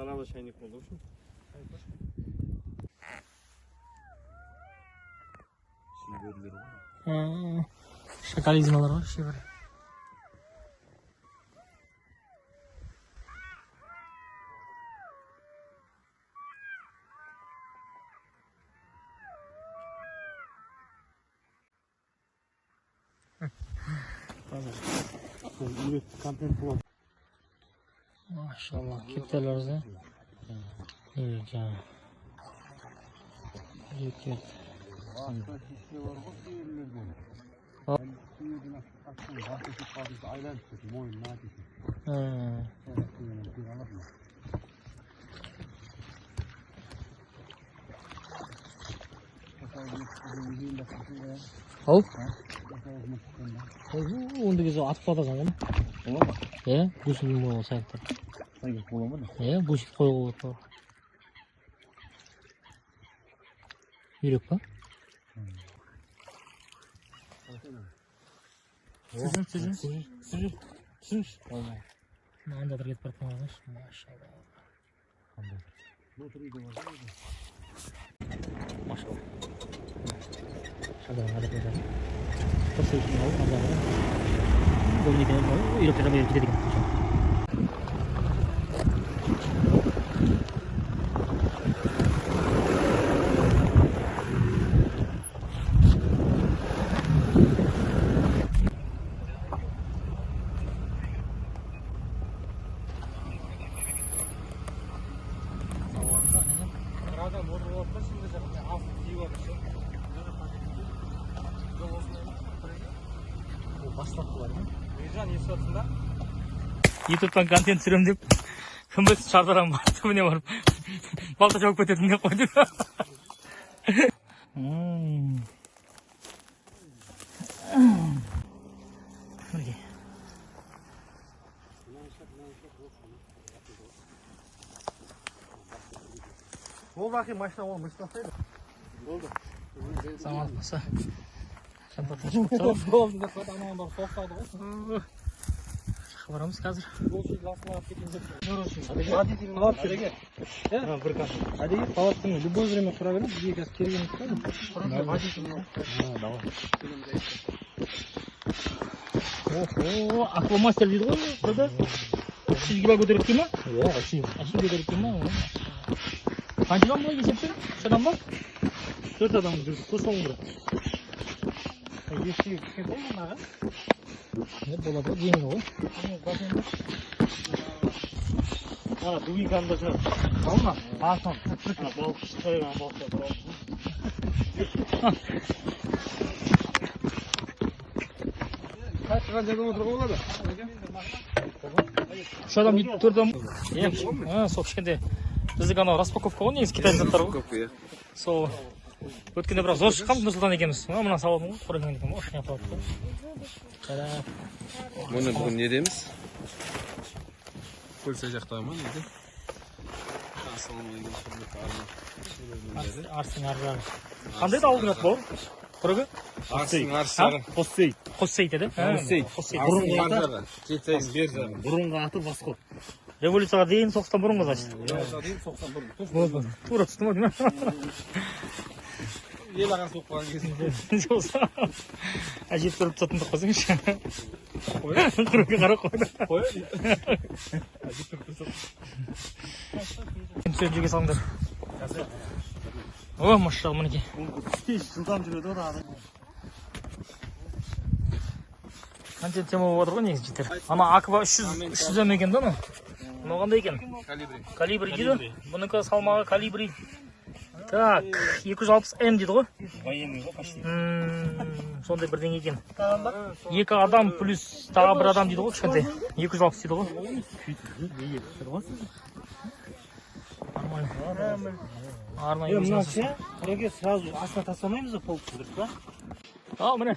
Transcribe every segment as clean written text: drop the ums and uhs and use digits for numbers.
Мына да шайник болды, в общем. Шиберлер ғой. Шакализмалар ғой, шибер. Машалла, кептерлер да. Үйрек. Ау? Ондай кезде атып қаласың ғой. Бола ма? Иә, гусеница бола сияқты. Бола ма? Иә, гусеница қоюға болады. Үйрек па? Түсіріңіз, түсіріңіз. Анда бір кетіп бара жатқан ғой, машалла. Машалла. Үйректер кетеді екен. Ютубтан контент түсіремін деп кім білсін, шардаран түбіне барып балта шауып кететін деп қойды. Мінекей. Болды, ақи, машина оны мышып тастайды. Болды. Самал болса. Болды деп қойды, анаған барып соқтады ғой. Барамыз қазір. Әдеге палатканы любой время құра береміз, бізге қазір керек емес қой. Давай. Охо, аквамастер дейді ғой, правда? 300 кило көтеріп дей ма? Иә, әшейін. Әшейін көтеріп дей ма? Қанша адам былай есептен? 3 адам ба? 4 адам жүрдік қой соңында. Есігі кішкентай мынаға. Не болады ғой, жеңіл ғой. Ана дубинканы да шығар. Алма. Асан. Ана балықшы тойған балықтар бар. Қайсыған жерден отыруға болады? 3 адам, 4 адам. Иә, сол кішкентай. Біздікі анау распаковка ғой негізі, китай заттары ғой. Сол өткенде бірақ зор шыққанбыз Нұрсұлтан екеуміз. Мына салып алдым ғой, қорекең екен ғой, ошыня қылады ғой. Мұны бүгін не дейміз? Көлсай жақтағы ма неде? Ассалаумағалейкум, құрметті арна. Арыстың ар жағы. Қандай да ауылдың аты бауыр? Қорегі? Арыстың ар жағы. Қоссейт. Қоссейт еді? Қоссейт. Қоссейт. Арыстың ар жағы. Жетісайдың бер жағы. Бұрынғы аты Восход. Революцияға дейін, соғыстан бұрынғы, значит. Революцияға дейін, соғыстан бұрын. Тура түсті ма деймін? Ел ағасы болып қалған кезінде. Болса. Әжептәуір тұрып тұтатын қойсаңшы. Қырыққа қарап қойды. Қой. Түсіп жерге салыңдар. О, машалла, мінекей. Тез жылдам жүреді ғой дағы. Контент тема болып жатыр ғой негізі, жігіттер. Ана Аква 300 М екен да анау. Мынау қандай екен? Калибри. Калибри дейді. Бұнікі салмағы калибри. Так, 260 М дейді ғой. Военный ғой почти. Сондай бірдеңе екен. 2 адам плюс тағы бір адам дейді ғой, кішкентай. 260 дейді ғой. Нормально. Арнайы Мына өзіңіз. ше, қореке сразу астына тастамаймыз ба полкты, дұрыс па? Ал міне.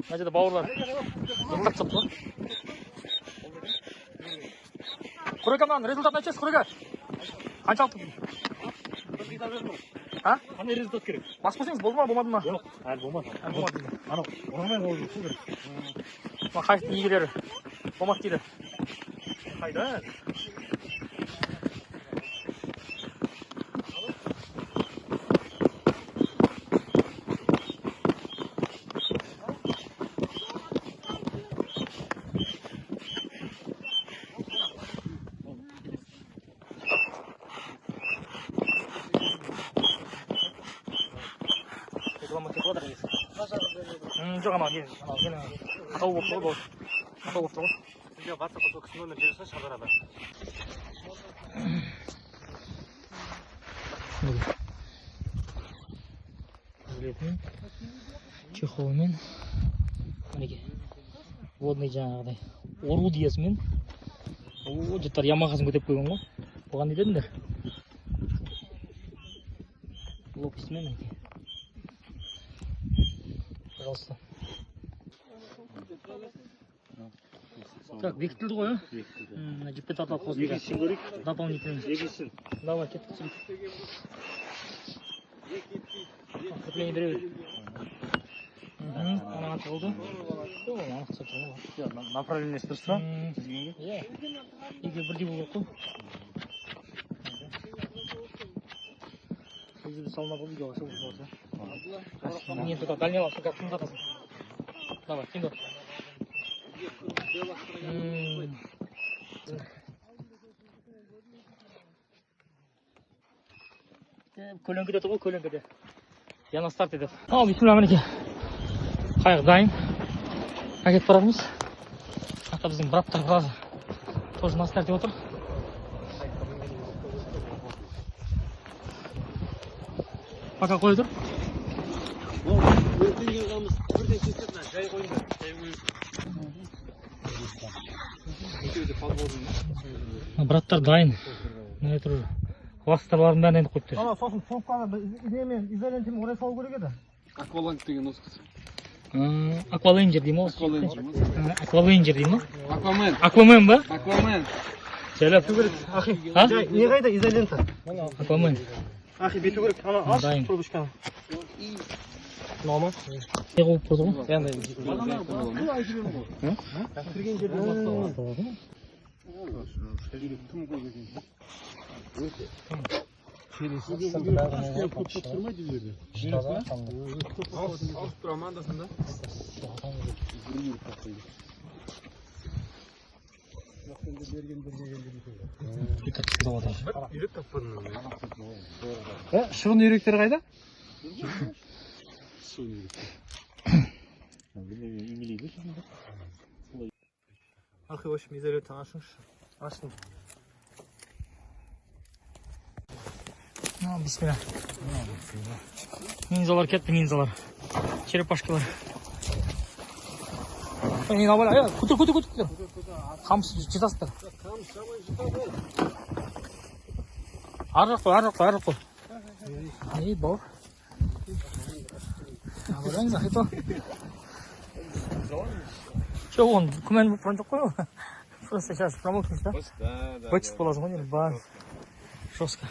Мына жерде бауырлар. Ұйықтап тастапты ғой. Қореке, мынаның результатын айтсайшы, Қореке. Қаншалықты? А? Қандай результат керек? Басып қойсаңыз болды ма, болмады ма? Жоқ, әлі болмады. Әлі болмады дейді. Анау ұрмай қалу керек. Мына қайықтың иелері болмады дейді. Қайда? Жоқ, анау не, анау не, атау болып тұр ғой, атау болып тұр ғой. Бізге WhatsApp-қа сол кісінің нөмірін жіберсеңші, Шардарада. Үзілетін чехолымен, мінекей, водный жаңағыдай орудиесімен. О, жұрттар Ямахасын көтеріп қойған ғой. Бұған не дедіңдер? Лопастьмен мінекей. Пожалуйста. Так, бекітілді ғой, а? Бекітілді. Мына жіппен тартылып қосылды. Екіншісін көрейік. Дополнительный. Екіншісін. Давай, кеттік. Крепление бере бер. Ана тығылды. О, анық түсіп тұр ғой. Направлениесі дұрыс па? Иә. Екеуі бірдей болу керек қой. Сол жерде салынады ғой, видеоға шығып болса. Не, туда дальний лапша как қимылдатасың. Давай, қимылдат. Көлеңкеде тұр ғой, көлеңкеде. Я на старте деп. Ал, бисмилла, мінекей. Қайық дайын. Әкетіп барамыз. Ата біздің браттар біраз тоже на старте отыр. Пока қоя тұр. Өртенген қамыс бірден кеседі, мына жай қойыңдар. Жай қойыңдар. Екеуі де подводный ма? Браттар дайын. Міне тұр. Ластарларын бәрін енді қойып тұр. Ана сосын трубканы немен изолентамен орай салу керек еді. Акваланг деген осы. Акваленджер дей ма? Акваленджер ма? Акваленджер дей ма? Аквамен. Аквамен ба? Аквамен. Жайлап. Ахи, А? жай, не қайда изолента? Аквамен. Ахи, бету керек. Ана аш Дайын. трубочканы. Мынау ма? Не қойып тұрды ғой? Енді кірген жерден басталады. Ауысып тұра ма анда-санда? Үйрек таппадым. Шыбын үйректері қайда? Ахи, в общем, изолентаны ашыңызшы. Аштым. Бисмилла. Ниндзалар кетті, ниндзалар. Черепашкалар. Не, абай, ай, көтер, көтер, көтер, көтер. Қамыс жұтасыздар. Ар жақ қой, ар жақ қой, ар жақ қой. Ей, бауыр. Абайлаңыз, ахито. Жоқ, оны күмән болып тұрған жоқ қой ол. Просто сейчас промокнешь, да? Да, да. Бычыт боласың ғой, не, бар. Жестко.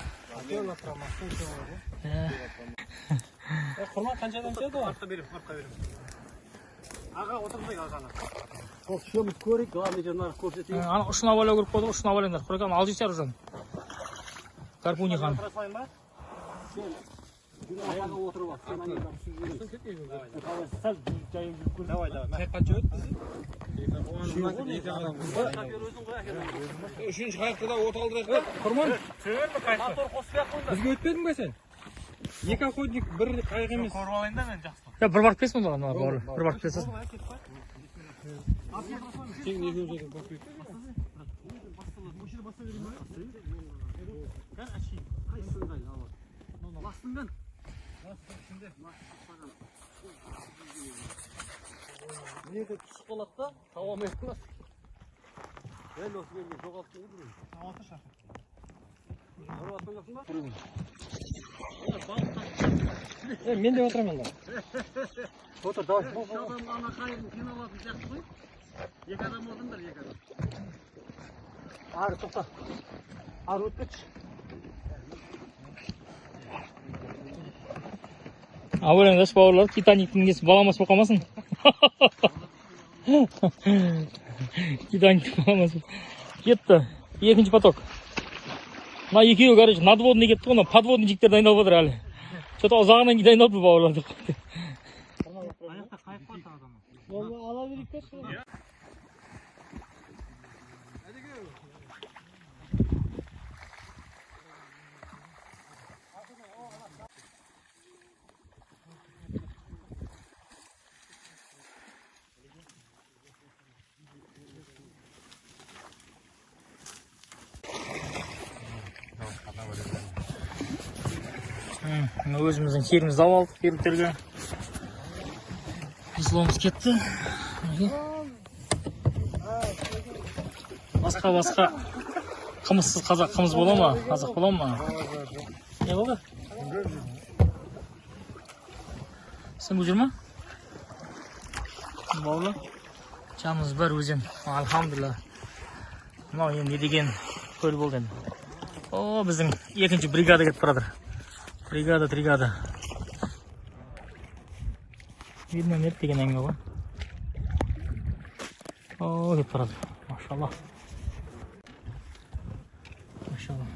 Құрман қаншадан түседі ғой? Артқа беремін, артқа беремін. Аға, отырғызайық ағаны. Сол үшеуміз көрейік, главный жерін нарық көрсетейік. Ана ұшына байлау керек болды ғой, ұшына байлаңдар. Құрек ана алып жібер ұшын. Гарпунихан. Отыра салайын ба? Аға отырып ал, сен ана түсіп жібер. Сәл жайып жүріп көр. Давай, давай. Қанша өтті? Үшінші қайықты да от алдырайық та. Құрман, Мотор қосып ақ қойыңдар. бізге өтпедің бе сен? Екі охотник, бір қайық емес. Көріп алайын да мен жақсы. Я бір барып келесің онда, ана бір барып келесің. Тең екеуміз отырып барып келейік. Мына жерде түсіп қалады да, таба алмай қаласың. Дәл осы жерге жоғалып кетті ғой. Ұрып атқан жоқсың ба? Мен де отырамын онда. Отыр, давай. Адам ана қайығын қиналатын сияқты ғой. Екі адам отырыңдар, екі адам. Ары тоқта. Ары өтіп кетші. Абайлаңдаршы бауырлар, Титаниктің несі баламасы болып қалмасын. Титаниктің баламасы. Кетті. Екінші поток. Мына екеуі, короче, надводный кетті ғой, мына подводный жігіттер дайындалып отыр әлі. Что-то ұзағынан кейін дайындалыпты бауырлар деп қойды. Аяқта қайық бар тағы да. Ала берейік те. Өзіміздің терімізді алып алдық беріктерге. Весломыз кетті. Басқа қымызсыз қазақ қымыз бола ма? Қазақ бола ма? Не болды? Сен бұл жүр ма? Бауырлар, жанымыз бар өзен. Альхамдулилла. Мынау енді не деген көл болды енді. О, біздің екінші бригада кетіп баратыр. Бригада, тригада. Видно, нет деген әңгіме ғой. О, кетіп баратыр. Машалла. Машалла.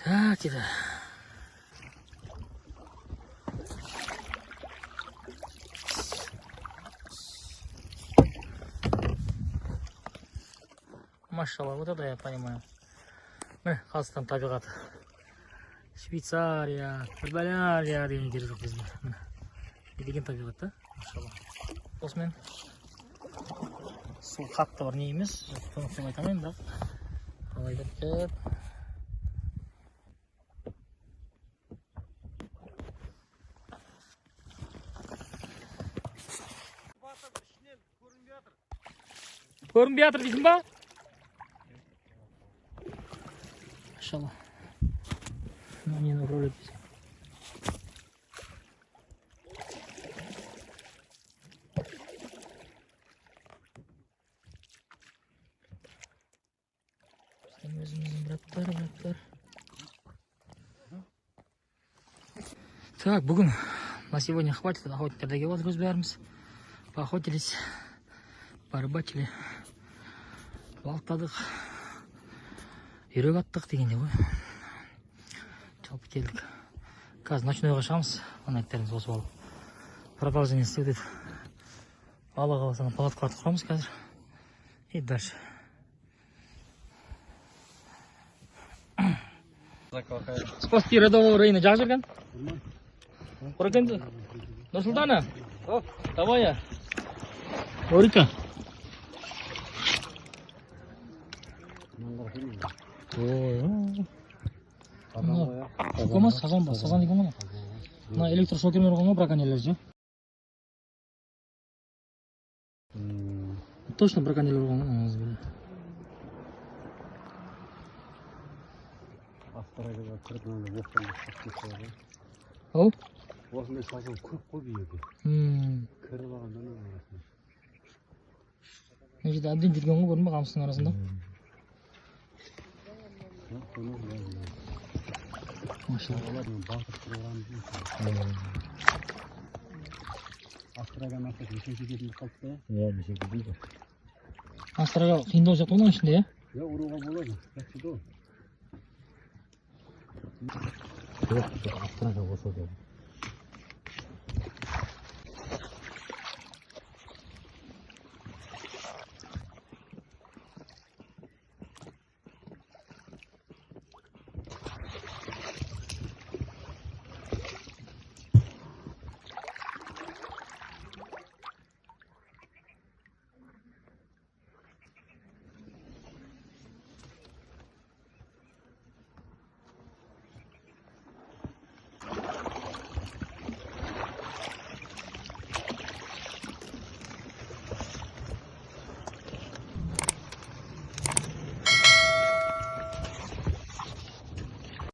Так, дейді. Машалла, вот это я понимаю. Міне, Қазақстан табиғаты. Швейцария, Болгария деген жер жоқ бізде. Міне. Не деген табиғат та? Машалла. Осымен су қатты бар не емес, тұнық деп айта алмаймын, бірақ қалай деп. Көрінбей жатыр дейсің ба? Машалла. Мына нені управлять дейсің. Біздің өзіміздің браттар. Так, бүгін на сегодня хватит. Охотниктерді келіп жатыр өз бәріміз. Поохотились, порыбачили, балықтадық, үйрек аттық дегенде ғой. Жалпы келдік. Қазір ночнойға шығамыз, фонариктерімізді қосып алып. Продолжение следует. Алла қаласа палаткаларды құрамыз қазір. И дальше. Спасти рядового Рейна жақ жүрген? Құрекенді? Нұрсұлтана? Давай я. Орика. Ой, ма, сазан ба, сазан деген ғой. Мына электрошокермен ұрған ғой браконьерлер ше. Точно браконьерлер ұрған ғой. Ау? Осындай сазан көп қой бұл жерде. Кіріп алғанда не арасында. Мына жерде әбден жүрген ғой, көрдің бе, қамыстың арасында. Астраға қиындау сияқты оның ішінде, иә? Иә, ұруға болады. Жақсы да. Жоқ, астраға қосады.